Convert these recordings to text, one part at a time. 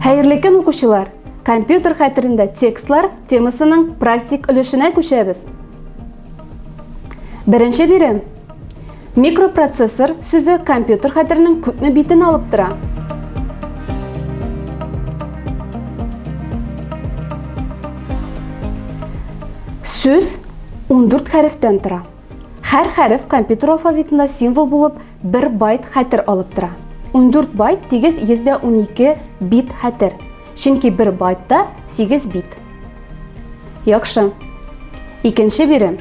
Хәерле көн, укучылар! Компьютер хәтерендә текстлар темасының практик өлешенә күчәбез. Беренче бирем. Микропроцессор сүзе компьютер хәтеренең күпме битен алып тора? Сүз 14 хәрефтән тора. Һәр хәреф компьютер алфавитында символ булып 1 байт хәтер алып тора. 14 байт тигез 112 бит хәтер. Чөнки 1 байтта 8 бит. Яхшы. Икенче бирем.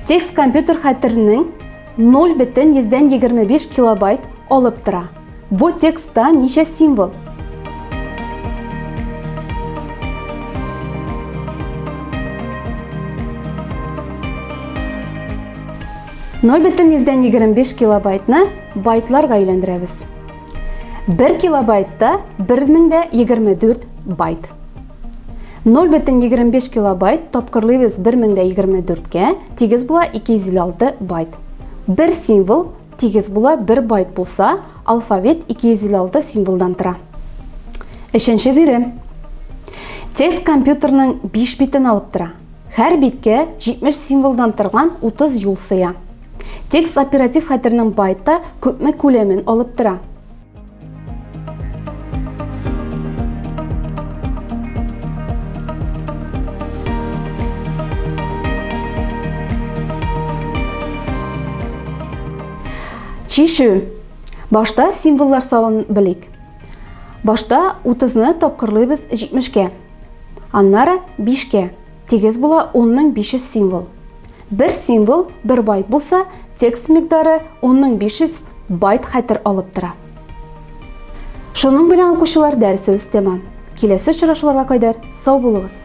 Текст компьютер хәтеренең 0,25 килобайт алып тора. Бу текстта ничә символ? 0,25 килобайтны байтларга әйләндерәбез. 1 килобайтта 1024 байт. 0,25 килобайт тапкырлыйбыз 1024-кә, тигез була 256 байт. Бер символ тигез була 1 байт булса, алфавит 256 символдан тора. Өченче бирем. Текст компьютерның 5 битен алып тора. Һәр биткә 70 символдан торган 30 юл сыя. Текст оператив хәтернең байтта күпме күләмен алып тора. Чишү. Башта символлар салын белик. Башта 30-ны тапкырлыйбыз 70-кә. Аннары 5-кә. Тигез була 10500 символ. Бер символ бер байт булса, текст микъдары 10500 байт хәтер алып тора. Шуның белән укучылар дәресебез тәмам. Киләсе очрашуларга кадәр сау булыгыз!